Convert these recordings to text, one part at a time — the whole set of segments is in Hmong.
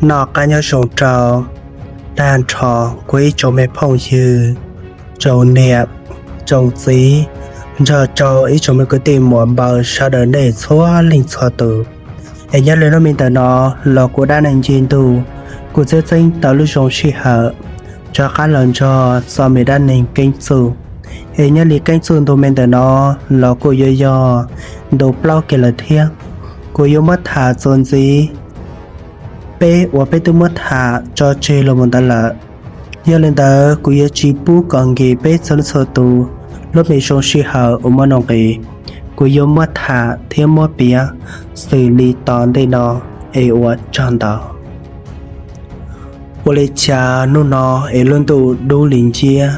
Noj qab nyob zoo rau tag nrho kuv ib tsoom me phooj ywg, tsoom niam, tsoom txiv, nrog rau ib tsoom me kwv tij muam npawg sawv daws nej txhua leej txhua tus. Es nyob li hnub me ntawm no los kuv Dab Neeg Nce Ntuj kuj txeeb txeeb tau lub zoo sij hawm rov qab los nrog txoj me dab neeg Keeb Txuj. Es nyob li Keeb Txuj ntu me ntawm no los kuj yuav yog ntu plaub kiag lawm thiab. Kuv yuav muab tham txuas ntxiv peb uas peb twb muab tham tso tseg los mus ntawd lawm. Yog li ntawd kuv yuav tsis pub kom nkim peb txhua leej txhua tus lub me zoo sij hawm uas muaj nuj nqis. Kuv yuav muab tham thiab muab piav xws li tom ntej no es ua tsaug ntau. Ua li cas hnub no es lub ntuj dub li nciab,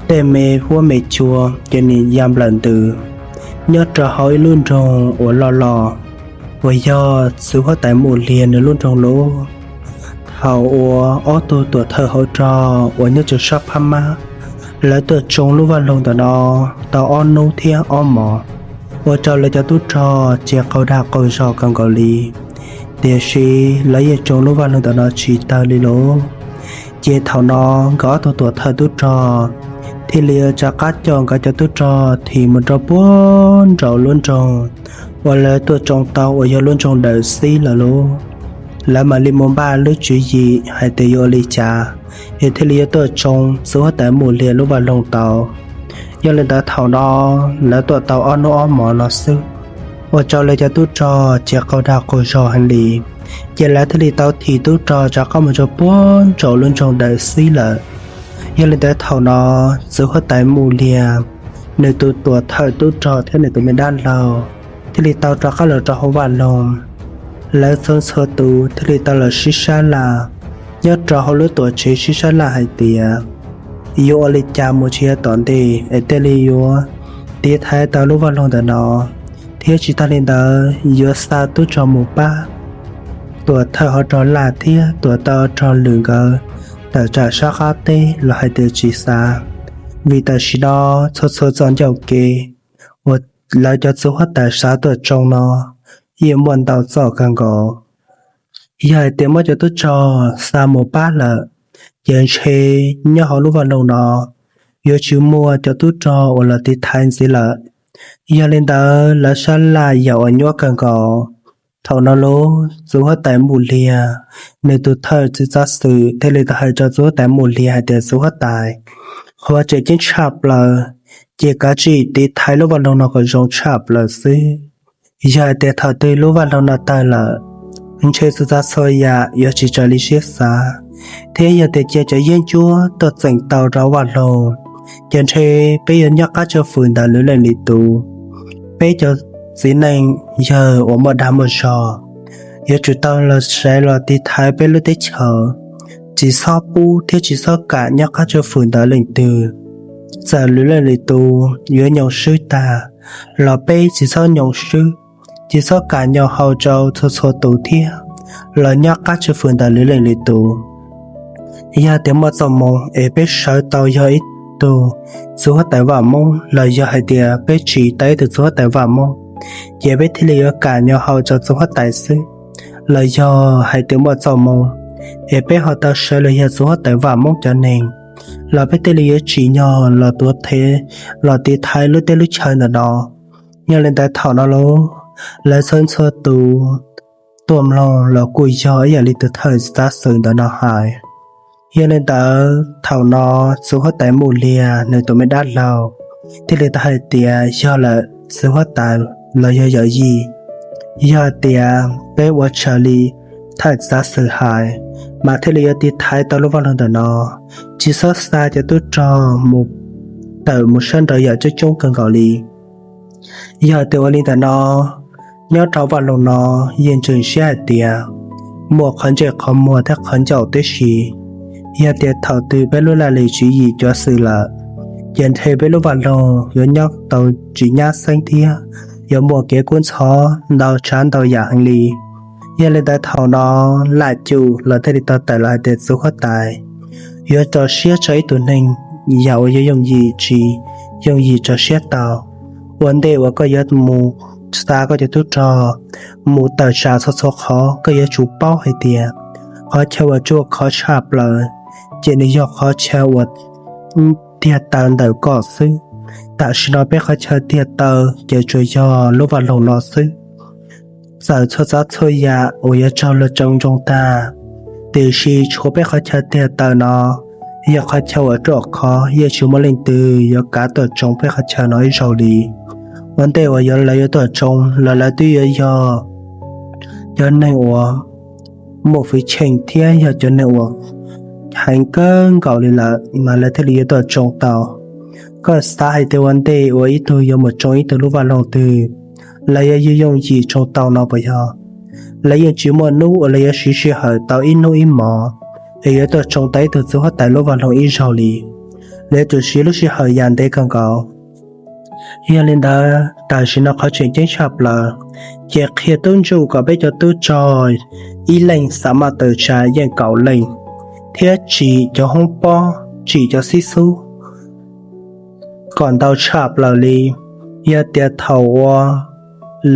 tej me huab me cua ces nws ya nplawm ntws nyob rau hauv ib lub nroog uas loj loj uas yog txiv huab tais Mus Liag nws lub nroog lauj. Thaum uas ob tug tuam thawj hauv rog uas nyob rau sab phab mab, lawv tuaj tsoo lub vaj loog ntawm no tau ob hnub thiab ob hmos, ua rau lawv cov tub rog ces qaug dag qaug zog kawg nkaus li. Tiam sis lawv yeej tsoo lub vaj loog ntawm no tsis tag li lauj. Ces thaum no nkawd ob tug tuam thawj tub rog thiaj li rov qab coj nkawd cov tub rog thim mus rau puag nraum lub nroog uas lawv tuaj tsoo tau uas yog lub nroog Dawm Xib lawm lauj. Lawv mam li mus npaj lub tswv yim hais tias yuav ua li cas es thiaj li yuav tuaj tsoo txiv huab tais Mus Liag lub vaj loog tau. Yog li ntawd thaum no lawv tuaj tau ob hnub ob hmos no xwb, ua rau lawv cov tub rog ces qaug dag qaug zog heev li. Ces lawv thiaj li tau thim tub rog rov qab mus rau puag nraum lub nroog Dawm Xib lawm. Yog li ntawd thaum no txiv huab tais Mus Liag nws tus tuam thawj tub rog thiab nws tus me dab laug thiaj li tau rov qab los rau hauv vaj loog. Lawv txhua txhua tus thiaj li tau los sib sab laj nyob rau hauv lub tuam tsev sib sab laj hais tias yuav ua li cas mus tsis yog tom ntej es thiaj li yuav tiv thaiv tau lub vaj loog ntawm no, thiab tsis tag li ntawd yuav xa tub rog mus pab tuam thawj hauv rog Laj thiab tuam thawj hauv rog Lwm nkawd tawm tsam sab qab teb los hais tias tsis xa, vim tam sim no txhua txhua txoj ncauj kev uas lawv cov txiv huab tais xav tuaj tsoo no yeej muaj ntau txoj kawg nkaus. Yog hais tias muab cov tub rog xa mus pab lawm, ces ntshe nyob hauv lub vaj loog no yuav tsis muaj cov tub rog uas los tiv thaiv ntxiv lawm. Yog li ntawd lawv sab laj yam uas nyuaj kawg nkaus. Thaum no lauj, txiv huab tais Mus Liag nws tus thawj txiv txav xwm thiaj li tau hais rau txiv huab tais Mus Liag hais tias, txiv huab tais, qhov tseem ceeb tshaj plaws ces kav tsij tiv thaiv lub vaj loog no kom zoo tshaj plaws xwb. Yog hais tias thaum twg lub vaj loog no tawg lawm, ntshe txhua tsav txhua yam yuav tsis raws li siab xav, thiab yog tias cia cov yeeb ncuab tuaj txeem tau rau vaj loog, ces ntshe peb yuav nyob qab tswj fwm ntawm lwm leej lwm tus. Peb cov txiv neej yawg uas muaj dag muaj zog yuav tsum tau los sawv los tiv thaiv peb lub teb chaws, tsis txhob pub thiab tsis txhob kam nyob qab tswj fwm ntawm leej twg. Txawm lwm leej lwm tus yuav nyoo swb tag los peb tsis txhob nyoo swb, tsis txhob kam nyoo hau rau txhua txhua tus thiab los nyob qab tswj fwm ntawm lwm leej lwm tus. Yog tias muaj txoj moo es peb sawv tau yog ib tug txiv huab tais Vaj Moob los yog hais tias peb tsim tau ib tug txiv huab tais Vaj Moob, ces peb thiaj li yuav kam nyoo hau rau txiv huab tais xwb. Los yog hais tias muaj txoj moo es peb ho tau sawv los yog txiv huab tais Vaj Moob cov neeg, los peb thiaj li yuav tsim nyog los tuav thev los tiv thaiv lub teb lub chaw ntawm no. Yog li ntawd thaum no lauj, lawv txhua txhua tus tuaj mloog los kuj yog ib yam li tus thawj txiv txav xwm ntawm no hais. Yog li ntawd thaum no txiv huab tais Mus Liag nws tus me dab laug thiaj li tau hais tias, yog lawm txiv huab tais los yog yawm yij, yog tias peb ua raws li thawj txiv txav xwm hais, mas thiaj li yuav tiv thaiv tau lub vaj loog ntawm no, tsis txhob xa cov tub rog mus tawm mus sab nraud yam coob coob kawg nkaus li. Yog tias ua li ntawm no, nyob rau vaj loog no yeej ntseeg siab hais tias muaj qhov ntsej qhov muag thiab qhov ncauj tib si. Yog tias thaum twg peb lub laj lim tswv yim cuav xwm lawm, ces ntshe peb lub vaj loog yuav nyob tau tsis nyab xeeb thiab yuav muaj kev kub ntxhov ntau tsav ntau yam heev li. Yog li ntawd thaum no Laj Cum los thiaj li tau tawm los hais tias, txiv huab tais, yuav rau siab rau ib tug neeg yam uas yuav yooj yim tsis yooj yim rau siab tau. Ua ntej uas koj yuav mus xa koj cov tub rog mus tawm tsam txhua txhua qhov, koj yuav tsum paub hais tias Qhov chaw uas ruaj khov tshaj plaws ces nws yog qhov chaw uas tiag taw ntawm koj xwb. Tam sim no peb qhov chaw tiag taw ces tsuas yog lub vaj loog no xwb. Txawm txhua tsav txhua yam uas yuav raug luag tsoo ntsoog tag, tiam sis tshuav peb qhov chaw tiag taw no yog qhov chaw uas ruaj khov, yeej tsis muaj leej twg yuav kav tuaj tsoo peb qhov chaw no ib zaug li. Ua ntej uas yuav lawv yuav tuaj tsoo los lawv twb yuav yog cov neeg uas muaj hwj chim thiab yog cov neeg uas heev kawg nkaus li lawm mas lawv thiaj li yuav tuaj tsoo tau. Koj xav hais tias ua ntej uas ib tug yuav mus tsoo ib tug lub vaj loog twg, lawv yuav yooj yim tsoo tau no puas yog? Lawv yeej tsis muaj hnub uas lawv yuav siv sij hawm tau ib hnub ib hmos es yuav tuaj tsoo tau ib tug txiv huab tais lub vaj loog ib zaug li. Lawv yuav tsum siv lub sij hawm yam ntev kawg nkaus. Yog li ntawd tam sim no qhov tseem ceeb tshaj plaws ces qhia tub ntsuj kom peb cov tub rog ib leeg xav maj tawm tsam yeej kaum leej, thiab tsim cov hoob pob, tsim cov xib xub kom ntau tshaj plaws li. Yog tias thaum uas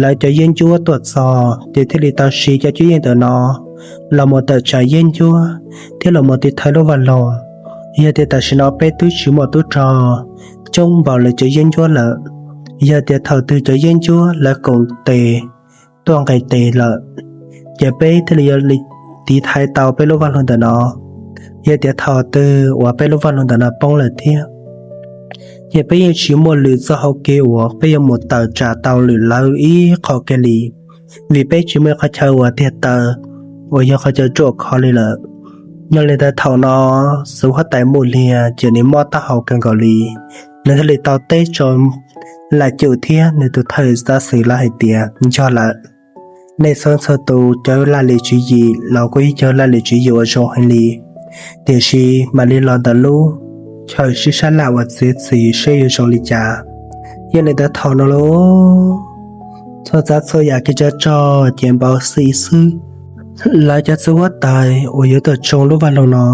lawv cov yeeb ncuab tuaj txog ces thiaj li tau siv cov cuab yeej ntawm no los mus tawm tsam yeeb ncuab thiab los mus tiv thaiv lub vaj loog. Yog tias tam sim no peb twb tsis muaj tub rog coob npaum li cov yeeb ncuab lawm, yog tias thaum twg cov yeeb ncuab lawv koom tes tuaj nqis tes lawm, ces peb thiaj li yuav tiv thaiv tau peb lub vaj loog ntawm no. Yog tias thaum twg uas peb lub vaj loog ntawm no poob lawm thiab, ces peb yeej tsis muaj lwm txoj hauv kev uas peb yuav mus tawm tsam tau lwm lawv ib qho kiag li, vim peb tsis muaj ib qhov chaw uas tiag taw uas yog qhov chaw ruaj khov li lawm. Yog li ntawd thaum no txiv huab tais Mus Liag ces nws mob taub hau kawg nkaus li. Nws thiaj li tau teb rau Lam Cum thiab nws tus thawj xav xwm lawv hais tias, Yog lawm, nej txhua txhua tus cov laj lim tswv yim los kuj yog cov laj lim tswv yim uas zoo heev li, tiam sis mam li los ntawm lub chaw sib sab laj uas txiav txim seb yuav zoo li cas. Yog li ntawd thaum no lauj, txhua tsav txhua yam kev tsov rog ces npau xi xwb. Lawv cov txiv huab tais uas yuav tuaj tsoo lub vaj loog no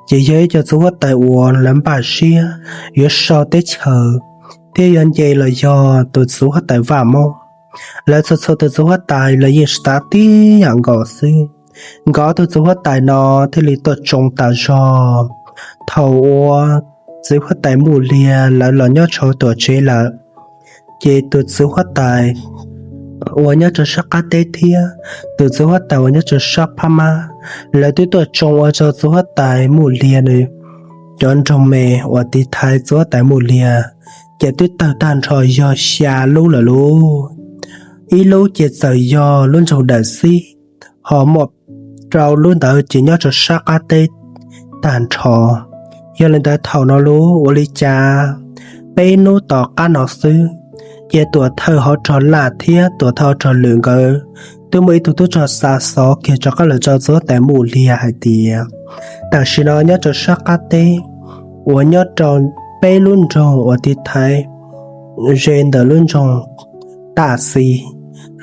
ces yog ib co txiv huab tais uas lawv npaj siab yuav sau teb chaws thiab yuav nce los yog tus txiv huab tais Vaj Moob. Lawv txhua txhua tus txiv huab tais lawv yeej xav tib yam nkaus xwb. Nkawd tus txiv huab tais no thiaj li tuaj tsoo tas zog. Thaum uas txiv huab tais Mus Liag lawv los nyob rau tuam tsev lawm, ces tus txiv huab tais uas nyob rau sab qab teb thiab tus txiv huab tais uas nyob rau sab phab mab, lawv twb tuaj tsoo ua rau txiv huab tais Mus Liag nws cov nroog me uas tiv thaiv txiv huab tais Mus Liag ces twb tawg tag nrho yog xya lub lawm lauj. Ib lub ces txawm yog lub nroog Dawm Xib, ho muaj rau lub ntawd ces nyob rau sab qab teb tag nrho. Yog li ntawd thaum no lauj, ua li cas peb hnub tom qab no xwb, ces tuam thawj hauv rog Laj thiab tuam thawj hauv rog Lwm nkawd twb muaj ib tug tub rog xa xov kiag rov qab los rau txiv huab tais Mus Liag hais tias tam sim no nyob rau sab qab teb uas nyob rau peb lub nroog uas tiv thaiv ze ntawm lub nroog Taj Xis.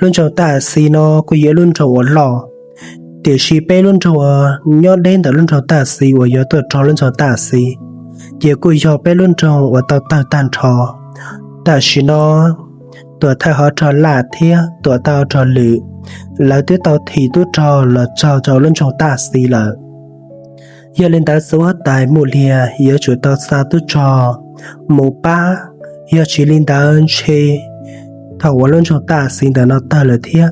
Lub nroog Taj Xis no kuj yog ib lub nroog uas loj, tiam sis peb lub nroog uas nyob deb ntawm lub nroog Taj Xis uas yuav tuaj rau lub nroog Taj Xis ces kuj yog peb lub nroog uas tau tawg tag nrho. Tam sim no tuam thawj hauv rog Laj thiab tuam thawj hauv rog Lwm lawv twb tau thim tub rog los txog rau lub nroog Taj Xis lawm. Yog li ntawd txiv huab tais Mus Liag yuav tsum tau xa tub rog mus pab, yog tsis li ntawd ntshe thaum uas lub nroog Taj Xis ntawm no tawg lawm thiab,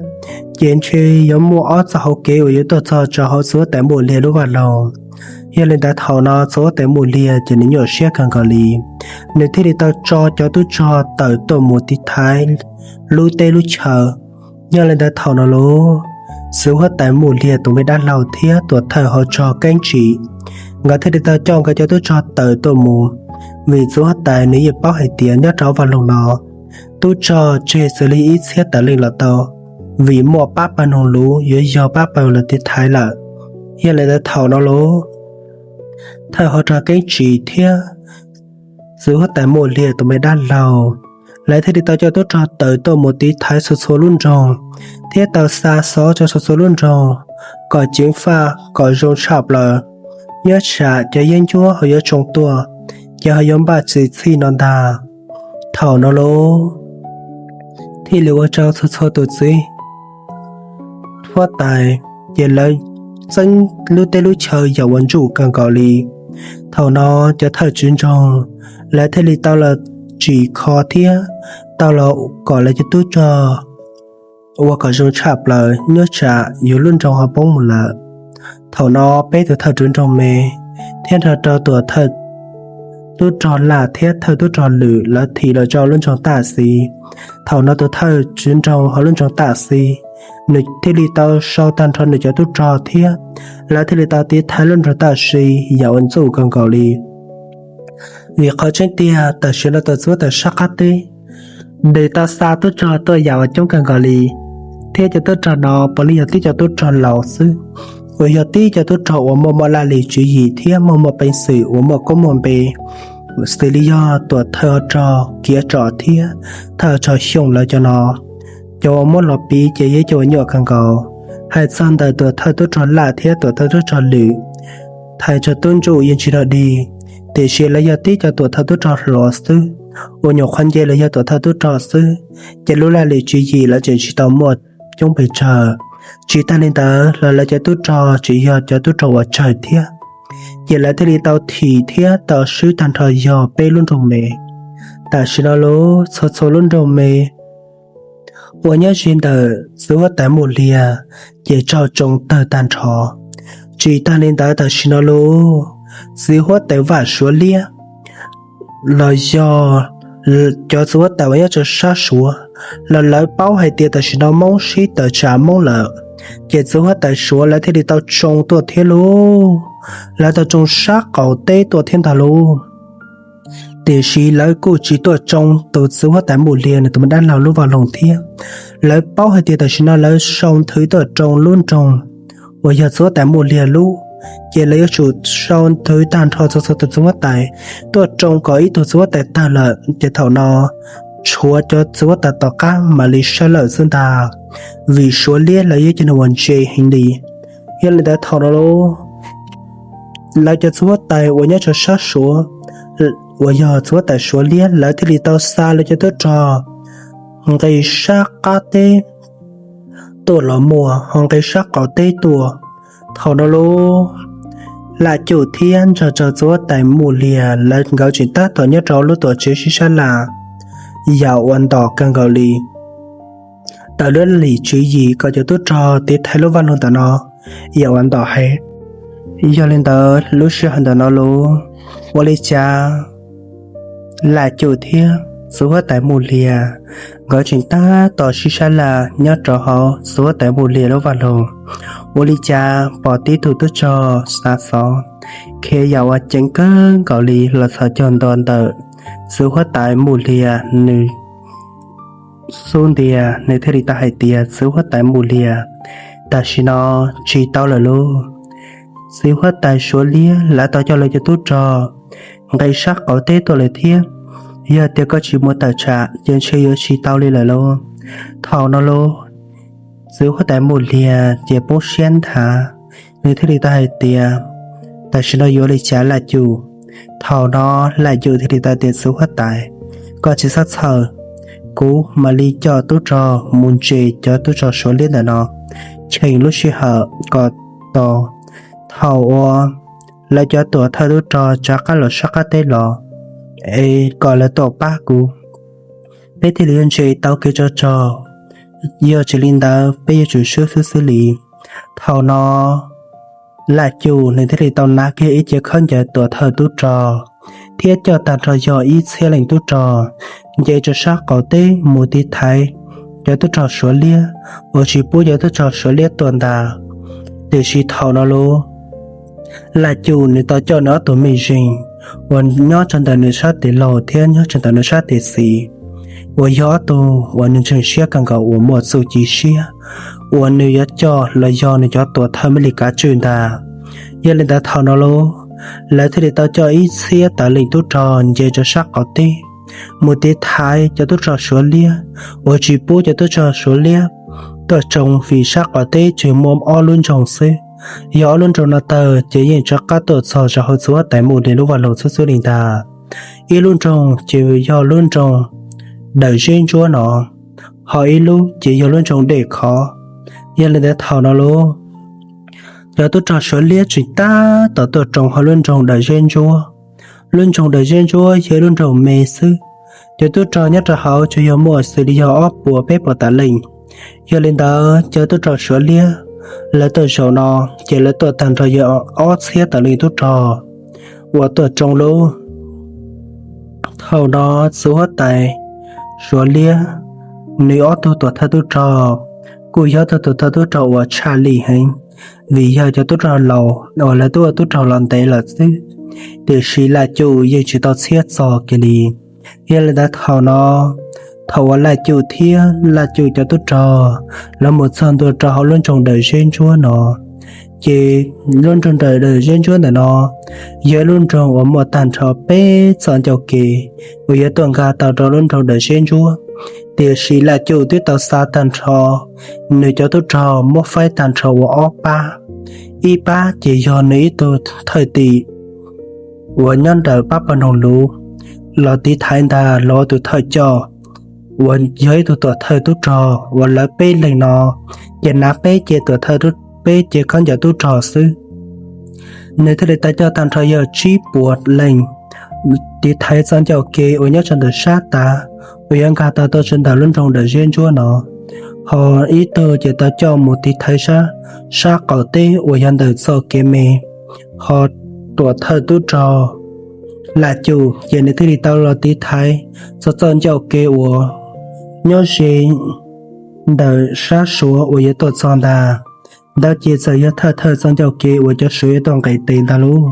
ces ntshe yuav muaj ob txoj hauv kev uas yuav tuaj txog rau hauv txiv huab tais Mus Liag lub vaj loog. Yog li ntawd thaum no txiv huab tais Mus Liag ces nws nyuaj siab kawg nkaus li, nws thiaj li tau tso cov tub rog tawm tuaj mus tiv thaiv lub teb lub chaw. Yog li ntawd thaum no lauj, txiv huab tais Mus Liag tus me dab laug thiab tuam thawj hauv rog Keeb Tsim, nkawd thiaj li tau coj nkawd cov tub rog tawm tuaj mus, vim txiv huab tais nws yeej paub hais tias nyob rau vaj loog no tub rog tseg xws li ib txhiab tawm leej los tau, vim muaj pab pawg noog luv yuav yog pab pawg los tiv thaiv lawm. Yog li ntawd thaum no lauj, thawj hauv rog Keeb Tsim thiab txiv huab tais Mus Liag tus me dab laug, lawv thiaj li tau coj tub rog tawm tuaj mus tiv thaiv txhua txhua lub nroog, thiab tau xa xov rau txhua txhua lub nroog kom ceev faj kom zoo tshaj plaws, nyob tsam cov yeeb ncuab ho yuav tsoo tuaj, ces ho yuav npaj txim txhij no ntag. Thaum no lauj, thiaj li ua rau txhua txhua tus txiv huab tais ces lawv txeeb lub teb lub chaw yam uas ntsuj kawg nkaus li. Thaum no cov thawj tswv nroog lawv thiaj li tau los tsim kho thiab tau los kom lawv cov tub rog ua kom zoo tshaj plaws nyob tsam yus lub nroog ho poob mus lawm. Thaum no peb tus thawj tswv nroog me thiab nrog rau tuam thawj tub rog laj thiab thawj tub rog lwm lawv thim los rau lub nroog Taj Xis. Thaum no tus thawj tswv nroog hauv lub nroog Taj Xis, nws thiaj li tau sau tag nrho nws cov tub rog thiab lawv thiaj li tau tiv thaiv lub nroog Taj Xis yam uas ntxuj kawg nkaus li. Vim qhov tseeb tiag tam sim no tus txiv huab tais sab qab teb nws tau xa tub rog tuaj yam uas coob kawg nkaus li, thiab cov tub rog no puav leej yog tib cov tub rog laus xwb, uas yog tib cov tub rog uas muaj muaj laj lim tswv yim thiab muaj muaj peev xwm uas muaj koob muaj npe, xws li yog tuam thawj rog Kiav Tsom thiab thawj rog Xyooj lawv cov no. Cov uas muab los piv ces yog cov uas nyuaj kawg nkaus. Hais txog ntawm tuam thawj tub rog laj thiab tuam thawj tub rog lwm, thaiv rog tub ntsuj yeej tsis dog dig, tiam sis lawv yog tib cov tuam thawj tub rog hluas xwb, uas nyuam qhuav nce los yog tuam thawj tub rog xwb, ces lub laj lim tswv yim lawv tseem tsis tau muaj coob pes tsawg. Tsis tag li ntawd los lawv cov tub rog tseem yog cov tub rog uas tsawg thiab, ces lawv thiaj li tau thim thiab tau swb tag nrho yog peb lub nroog me. Tam sim no los txhua txhua lub nroog me uas nyob ze ntawm txiv huab tais Mus Liag ces raug tsoo tawg tag nrho. Tsis tag li ntawd tam sim no los txiv huab tais Vaj Suav Liab los yog cov txiv huab tais uas nyob rau sab Suav los lawv paub hais tias tam sim no Hmoob sib tawm tsam Hmoob lawm, ces txiv huab tais Suav lawv thiaj li tau tsoo tuaj thiab lauj. Lawv tau tsoo sab qaum teb tuaj thiab ntag lauj. Tiam sis lawv kuj tsis tuaj tsoo tus txiv huab tais Mus Liag nws tus me dab laug lub vaj loog thiab. Lawv paub hais tias tam sim no lawv sau nthwv tuaj tsoo lub nroog uas yog txiv huab tais Mus Liag lub, ces lawv yuav tsum sau nthwv tag nrho txhua txhua tus txiv huab tais tuaj tsoo kom ib tug txiv huab tais tawg lawm ces thaum no tshuav cov txiv huab tais tom qab mam li saib lawm xwb ntag, vim Suav Liab lawv yog cov neeg uas ntse heev li. Yog li ntawd thaum no los lawv cov txiv huab tais uas nyob rau sab Suav uas yog txiv huab tais Suav Liab lawv thiaj li tau xa lawv cov tub rog nqis sab qab teb tuaj los muaj, ho nqis sab qaum teb tuaj. Thaum no los Laj Cuj thiab nrog rau txiv huab tais Mus Liag lawv nkawd tseem tab tom nyob rau lub tuam tsev sib sab laj yam uas ntom kawg nkaus li. Tawm lub lim tswv yim kom cov tub rog tiv thaiv lub vaj loog ntawm no yam uas ntom heev. Yog li ntawd lub sij hawm ntawm no los ua li cas Laj Cuj thiab txiv huab tais Mus Liag nkawd tseem tab tom sib sab laj nyob rau hauv txiv huab tais Mus Liag lub vaj loog. Ua li cas pom tib tug tub rog xav xov khiav yam uas ceev kawg nkaus li los txog caug nto ntawm txiv huab tais Mus Liag nws xub ntiag, nws thiaj li tau hais tias txiv huab tais Mus Liag, tam sim no tsis tau lawm lauj. Txiv huab tais Suav Liab lawv tau coj lawv cov tub rog nqis sab qaum teb tuaj lawm thiab. Yog tias koj tsis mus tawm tsam ces ntshe yuav tsis tau li lawm lauj. Thaum no los txiv huab tais Mus Liag ces poob siab nthav, nws thiaj li tau hais tias, tam sim no yuav li cas Laj Cuj? Thaum no Laj Cuj thiaj li tau tias txiv huab tais, koj tsis txhob txhawj, kuv mam li coj tub rog mus ntses cov tub rog Suav Liab ntawm no, cheem lub sij hawm kom tau thaum uas lawv cov tuam thawj tub rog rov qab los sab qab teb los, es kom lawv tuaj pab kuv, peb thiaj li yuav ntses tau kev tsov rog. Yog tsis li ntawd peb yuav tsum swb xwb xwb li. Thaum no Laj Cuj nws thiaj li tau hnav kiag ib cev khaub ncaws tuam thawj tub rog thiab coj tag nrho yog ib txhiab leej tub rog nce rau sab qaum teb mus tiv thaiv cov tub rog Suav Liab uas tsis pub cov tub rog Suav Liab tuaj ntag. Tiam sis thaum no los Laj Cuj nws tau coj nws ob tug me zeej uas nyob rau ntawm nws sab tes laug thiab nyob rau ntawm nws sab tes xis, uas yog ob tug uas nws ntseeg siab kawg nkaus uas muaj txuj ci siab, uas nws yuav coj los yog nws cov tuam thawj me li kav tswj ntag. Yog li ntawd thaum no los lawv thiaj li tau coj ib txhiab tawm leej tub rog nce rau sab qaum teb mus tiv thaiv cov tub rog Suav Liab uas tsis pub cov tub rog Suav Liab tuaj tsoo, vim sab qaum teb tsuas muaj ob lub nroog xwb. Yog ob lub nroog no tawg ces yeej rov qab tuaj txog rau hauv txiv huab tais Mus Liag lub vaj loog xwb xwb li ntag. Ib lub nroog ces yog lub nroog Dawm Zeb Ntsuab no, ho ib lub ces yog lub nroog Dej Khov. Yog li ntawd thaum no los Cov tub rog Suav liab tseem tab tom tuaj roos hauv lub nroog Dawm Zeb Ntsuab. Lub nroog Dawm Zeb Ntsuab yog lub nroog me xwb, cov tub rog nyob rau hauv tsuas yog muaj xws li yog ob puas peb puas tawm leej. Yog li ntawd cov tub rog Suav liab lawv tuaj zaum no ces lawv tuaj tag nrho yog ob txhiab tawm leej tub rog uas tuaj roos lub Thaum no txiv huab tais Suav liab nws ob tug tuam thawj tub rog kuj yog ob tug tuam thawj tub rog uas tshaj lij heev, vim yog cov tub rog laus uas lawv twb ua tub rog los ntev lawm xwb, tiam sis Laj Cum yeej tsis tau txhiab txog kiag li. Yog li ntawd thaum no, thaum uas Laj Cum thiab Laj Cum cov tub rog lawv mus txog ntua rau hauv lub nroog Dawm Zeb Ntsuab no, ces lub nroog Dawm Zeb Ntsuab ntawm no yog ib lub nroog uas muaj tag nrho peb txoj ncauj ke uas yuav tuaj nkag tau rau lub nroog Dawm Zeb Ntsuab. Tiam sis Laj Cum twb tau xa tag nrho nws cov tub rog muab faib tag nrho ua ob pab, ib pab ces yog nws ib tug thawj tim uas nyob ntawm pab pog Noog Luv los tiv thaiv ntag los ua tus thawj coj uas yog ib tug tuam thawj tub rog uas lawv peb leeg no ces hnav peb ce tuam thawj, peb ce khaub ncaws tub rog xwb. Nws thiaj li tau coj tag nrho yog tsib puas leej tiv thaiv txoj ncauj ke uas nyob rau ntawm sab tav uas yuav nkag tau tuaj rau ntawm lub nroog Dawm Zeb Ntsuab no, ho ib tug ces tau coj mus tiv thaiv sab, sab qaum teb uas yog ntawm txoj kev me, ho tuam thawj tub rog Laj Cum ces nws thiaj li tau los tiv thaiv txog txoj ncauj ke uas nyob ze ntawm sab Suav uas yuav tuaj txog ntag. Ntawd ces txawm yog thawj thawj txoj ncauj ke uas cov Suav yuav tuaj nqes tes ntag lauj.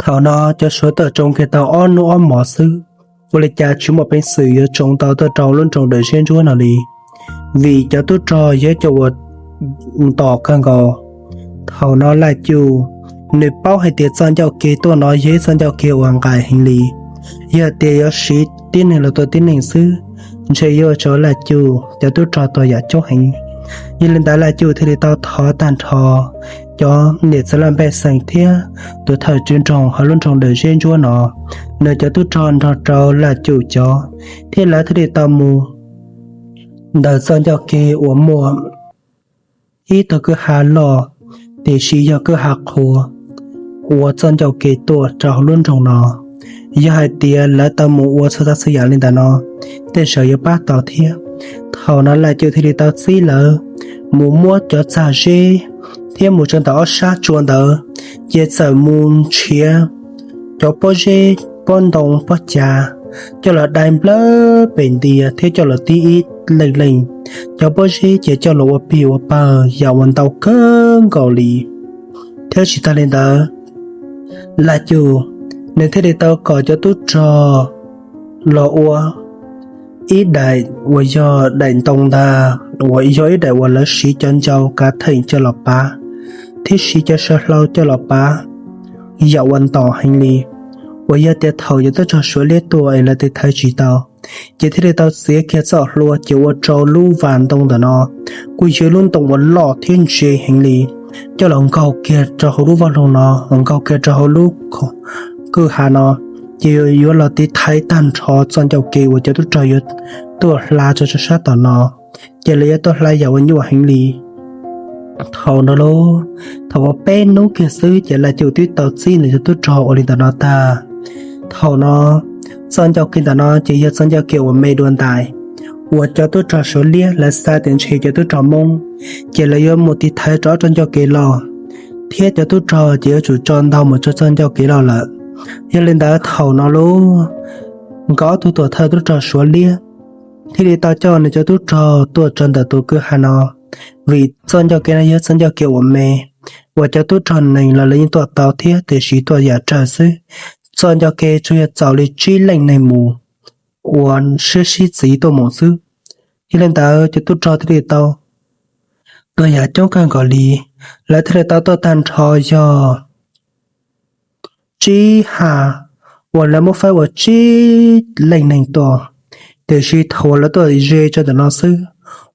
Thaum no cov Suav tuaj tsoo kiag tau ob hnub ob hmos xwb, ua li cas tsis muaj peev xwm yuav tsoo tau tuaj rau lub nroog Dawm Zeb Ntsuab no li, vim cov tub rog yog cov uas ntom kawg nkaus. Thaum no Laj Cum nws paub hais tias txoj ncauj ke tuaj no yog ib txoj ncauj ke uas nqaim heev li, yog tias yuav siv tib neeg los tua tib neeg xwb, ntshe yuav ua rau Laj Cum cov tub rog tuag yam coob heev. Yog li ntawd Laj Cum thiaj li tau thov tag nrho cov niam txiv laj mej xeem thiab tus thawj tswj nroog hauv lub nroog Dawm Zeb Ntsuab no, nws cov tub rog nrog rau Laj Cum cov, thiab lawv thiaj li tau mus ntawm txoj ncauj ke uas muaj ib tug kwj ha loj, tiam sis yog kwj ha qhuav, ua txoj ncauj ke tuaj rau hauv lub nroog no. Yog hais tias lawv tau mus ua txhua tsav txhua yam li ntawm no, tej zaum yuav pab tau thiab. Thaum no Laj Cum thiaj li tau txib lawv mus muab cov txag zeb thiab mus rau ntawm ob sab tsua ntawd, ces txawm mus nrhiav cov pob zeb, pob ntoo, pob cav, coj los dai nplawg pem ntias thiab coj los tib ib leej leej. Cov pob zeb ces coj los ua pig ua pawg yam uas ntau kawg nkaus li. Thiab tsis tag li ntawd, Laj Cum nws thiaj li tau kom cov tub rog los ua ib daim uas yog daim ntoo ntag, uas yog ib daim uas lawv siv cov ncau kav theem coj los pav, thiab siv cov saw hlau coj los pav yam uas ntom heev li, uas yog tias thaum cov tub rog Suav liab tuaj es lawv tiv thaiv tsis tau, ces thiaj li tau txiav kiag txoj hlua ces ua rau lub vas ntoo ntawm no kuj yog lub ntoo uas loj thiab ntse heev li, coj los nkaug kiag rau hauv lub vaj loog no, nkaug kiag rau hauv lub kwj ha no, ces yuav los tiv thaiv tag nrho txoj ncauj ke uas cov tub rog yuav tuaj hla rau sab tom no, ces lawv yuav tuaj hla yam uas nyuaj heev li. Thaum no lauj, thaum uas peb hnub kiag xwb ces Laj Cum twb tau txib nws cov tub rog ua li ntawm no tag. Thaum no, txoj ncauj ke ntawm no ces yog txoj ncauj ke uas me dua ntais, uas cov tub rog Suav liab lawv xav tias ntshe cov tub rog Hmoob, ces lawv yuav mus tiv thaiv rau ob txoj ncauj ke loj, thiab cov tub rog ces yuav tsum tso ntau mus rau txoj ncauj ke loj lawm. Yog li ntawd thaum no lauj, nkawd ob tug tuam thawj tub rog Suav liab thiaj li tau coj nws cov tub rog tuaj rau ntawm tus kwj ha no, vim txoj ncauj ke no yog txoj ncauj ke uas me, uas cov tub rog nees los lawv yeej tuaj tau thiab tiam sis tuaj yam tsawg xwb. Txoj ncauj ke tsuas yog txaus li tsib leej neeg mus, uas sib sib txiv tuaj mus xwb. Yog li ntawd cov tub rog thiaj li tau tuaj yam coob kawg nkaus li, lawv thiaj li tau tuaj tag nrho yog tsib ha, uas lawv muab faib ua tsib leej neeg tuaj. Tiam sis thaum uas lawv tuaj ze rau ntawm no xwb,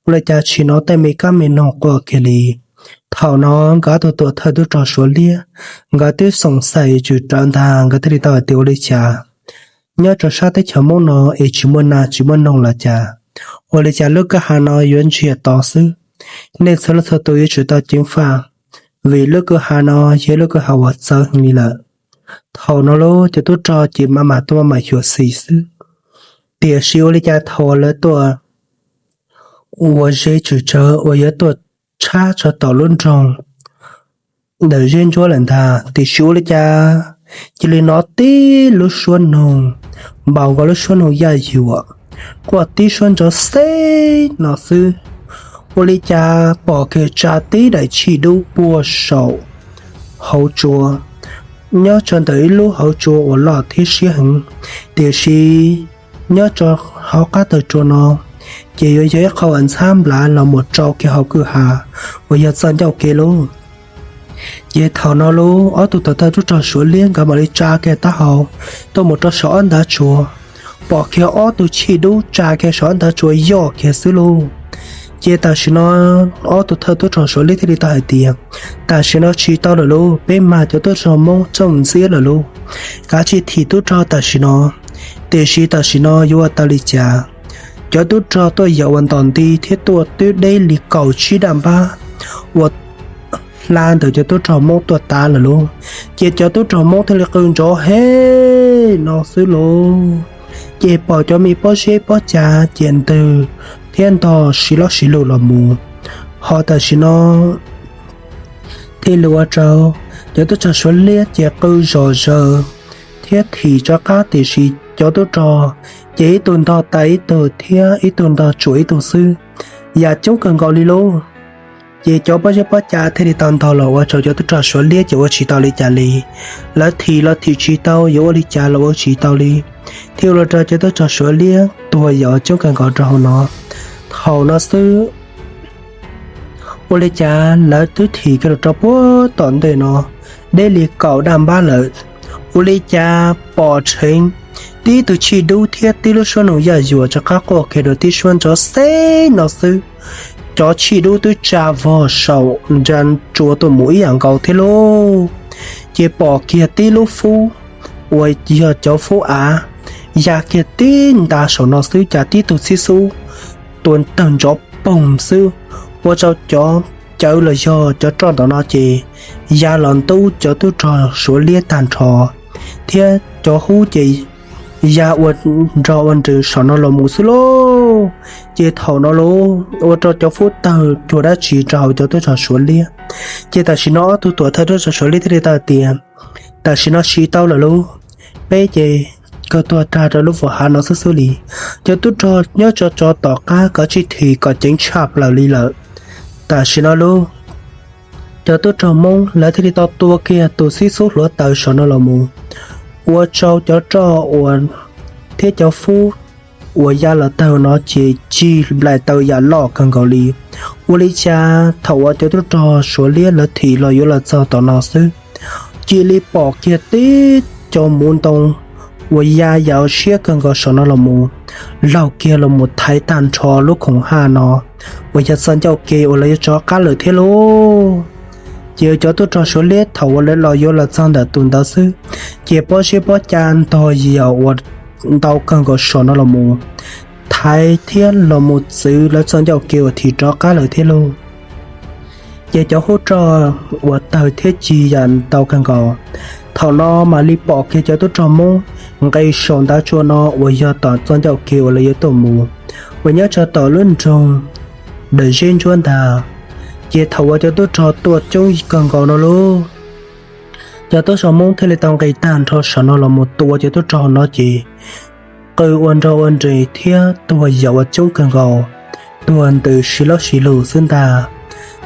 ua li cas tsis hnov tej me kab me noog quaj kiag li. Thaum no nkawd ob tug tuam thawj tub rog Suav liab, nkawd twb xoom xaim tsum rawv ntag, nkawd thiaj li tau hais tias ua li cas nyob rau sab teb chaws Hmoob no es tsis muaj nas tsis muaj noog los cas? Ua li cas lub kwj ha no yuav ntsiag to xwb? Nej txhua leej txhua tus yuav tsum tau ceev faj, vim lub kwj ha no yog lub kwj ha uas txawv heev li lawm. Thaum no lub cov tub rog ces maj mam tuaj maj mam xyuam xim xwb, tiam sis ua li cas thaum lawv tuaj ua zeb tswm tsawv uas yuav tuaj tshab tso tom lub nroog ntawm zeb ntsuab lawm ntag, tiam sis ua li cas cia li hnov tib lub suab noog npaum nkaus lub suab noog yaj yuam, quaj tib suab nrov xeb no xwb. Ua li cas pom kiag tsa tib daim chij dub puag saum hauv tsua, nyob rau ntawm ib lub hauv tsua uas loj thiab siab heev, tiam sis nyob rau hauv qab taw tsua no ces yuav yog ib qho uas ntxhab nplav los mus rau kiag hauv kwj ha uas yog txoj ncauj ke lauj. Ces thaum no lub ob tug tuam thawj tub rog Suav Liab nkawd mam li tsa kiag taub hau tuaj mus rau saum ob ntav tsua, pom kiag ob tug chij dub tsa kiag saum ob ntav tsua yoj kiag xwb lauj. Ces tam sim no ob tug thawj tub rog Suav Liab thiaj li tau hais tias, tam sim no tsis tau lawm lauj, peb mag cov tub rog Hmoob txooj ntxiab lawm lauj, kav tsij thim tub rog tam sim no. Tiam sis tam sim no yuav ua tau li cas? Cov tub rog tuaj yam uas ntom nti thiab tuaj twb deb li kaum tsib daj npab uas hla ntawm cov tub rog Hmoob tuaj tav lawm lauj. Ces cov tub rog Hmoob thiaj li qw nrov hej no xwb lauj. Ces pom cov me pob zeb pob cav ces ntws thiab ntog si lob si lug los mus. Ho tam sim no thiaj li ua rau cov tub rog Suav Liab ces qw zom zaws thiab thim rov qab, tiam sis cov tub rog ces ib tug ntog tas ib tug thiab ib tug ntog tsuam ib tug xwb, yam coob kawg nkaus li lauj. Ces cov pob zeb pob cav thiaj li tau ntog los ua rau cov tub rog Suav Liab ces ua tsis tau li cas li. Lawv thim los thim tsis tau, yuav ua li cas los ua tsis tau li, thiaj ua rau cov tub rog Suav Liab tuag yam uas coob kawg nkaus rau hauv no. Thaum no xwb ua li cas lawv twb thim kiag los rau puag tom ntej no deb li kaum daj npab lawm, ua li cas pom dheev tib tug chij dub thiab tib lub suab noog yaj yuam rov qab quaj kiag dua tib suab nrov xeb no xwb. Cov chij dub twb tsa vog saum nra tsua tuaj mus ib yam nkaus thiab lauj. Ces pom kiag tib lub fub uas yog cov fub av ya kiag tib nta saum no xwb, cas tib tug txib xub tua tawg nrov poog xwb, ua rau cov cawv los yog cov roj ntawm no ces ya los ntub cov tub rog Suav Liab tag nrho, thiab cov hub ces ya ua nrog ua nrws saum no los mus xwb lauj. Ces thaum no lauj ua rau cov fub tawg cuag dab tsi rau hauv cov tub rog Suav Liab. Ces tam sim no ob tug tuam thawj tub rog Suav Liab thiaj li tau tias, tam sim no tsis tau lawm lauj, peb ces kawg tuag tag rau lub vos hav no xwb xwb li. Cov tub rog nyob tso tso tom qab kav tsij thim kom ceev tshaj plaws li lawm. Tam sim no lauj, cov tub rog Hmoob lawv thiaj li tau tua kiag tus xib xub hluav taws saum no los mus, ua rau cov roj uas thiab cov fub uas ya los tawg no ces cig nplaim taws yam loj kawg nkaus li. Ua li cas thaum uas cov tub rog Suav Liab lawv thim los yuav los txog tom no xwb, cia li pom kiag tib co muv ntoo uas ya yam siab kawg nkaus saum no los mus, laug kiag los mus thaiv tag nrho lub khoom haj no uas yog txoj ncauj ke uas lawv yuav rov qab lawm thiab lauj. Ces cov tub rog Suav Liab thaum uas lawv los yuav los txog ntawm tus ntawd xwb, ces pob zeb pob cav ntog yam uas ntau kawg nkaus saum no los mus thaiv thiab los mus txwv lawv txoj ncauj ke uas thim rov qab lawm thiab lauj. Ces cov hub roj uas tawg thiab cig yam ntau kawg nkaus, thaum no mam li pom kiag cov tub rog Hmoob nqis saum ntav tsua no uas yog tom txoj ncauj ke uas lawv yuav tuaj mus, uas nyob rau tom lub nroog Dawm Zeb Ntsuab ntag. Ces thaum uas cov tub rog tuaj coob kawg nkaus no lauj, cov tub rog Hmoob thiaj li tau nqis tag nrho saum no los mus tua cov tub rog no ces qw ua nrog ua nres thiab tuag yam uas coob kawg nkaus, tuag ntws si lob si lug xwb ntag.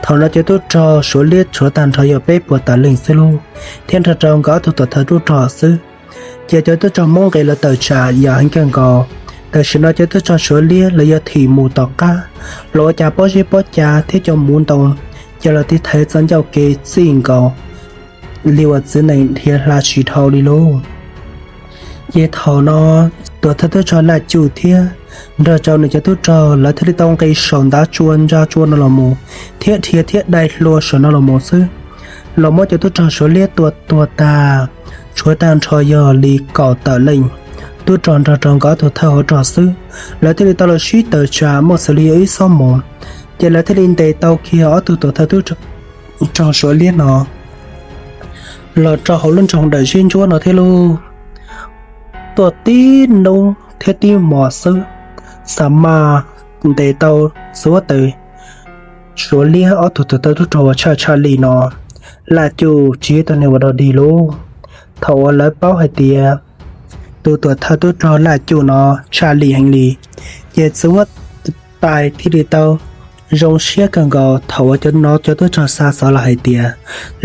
Thaum no cov tub rog Suav Liab tshuav tag nrho yog peb puas tawm leej xwb lauj, thiab nrog rau nkawd ob tug tuam thawj tub rog xwb. Ces cov tub rog Hmoob nqis los tawm tsam yam heev kawg nkaus. Tam sim no cov tub rog Suav Liab lawv yuav thim mus tom qab, los ua cas pob zeb pob cav thiab cov muv ntoo ces los tiv thaiv txoj ncauj ke txij nkaus li uas txiv nees dhia hla tsis dhau li lauj. Ces thaum no tuam thawj tub rog Naj Cuj thiab nrog rau nws cov tub rog lawv thiaj li tau nqis saum ntav tsua ntsa tsua no los mus, thiab dhia thiab dai hlua saum no los mus xwb. Los muab cov tub rog Suav Liab tua tuag tag, tshuav tag nrho yog li kaum tawm leej tub rog nrog rau nkawd ob tug thawj hauv rog xwb. Lawv thiaj li tau los sib tawm tsam muaj xws li yog ib xob mos, ces lawv thiaj li ntes tau kiag ob tug tuam thawj tub rog nroog Suav Liab no los rau hauv lub nroog Dawm Ziab Ntsuab no thiab lauj. Tuaj tib hnub thiab tib hmo xwb, xa maj ntes tau Txwv Huab Tais Suav Liab ob tug thawj tub rog uas tshaj tshaj li no, Laj Cuj tsis yog ib tug neeg uas dog dig lauj. Thaum uas lawv paub hais tias tus tuam thawj tub rog Laj Cuj no tshaj li heev li, ces Txwv Huab Tais thiaj li tau zoo siab kawg nkaus thaum uas cov no cov tub rog xa xov los hais tias,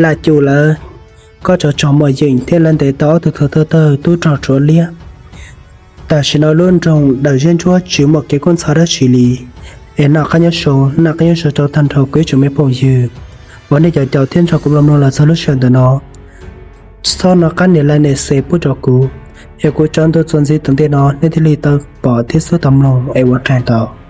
Laj Cuj lawv kob tsov rog muaj yeej thiab lawv ntes tau ob tug thawj tub rog Suav Liab. Tam sim no lub nroog Dawm Ziab Ntsuab tsis muaj kev kub ntxhov dab tsi li. Es noj qab nyob zoo, noj qab nyob zoo rau tag nrho kuv ib tsoom me phooj ywg uas nej caum caum thiab nrog kuv mloog mloog los txog lub sij hawm ntawm no. Txhob noj qab nias like nias share pub rau kuv, es kuv tso ntu txuas ntxiv tom ntej no nej thiaj li tau pom thiab xub tau mloog es ua qeeg tau.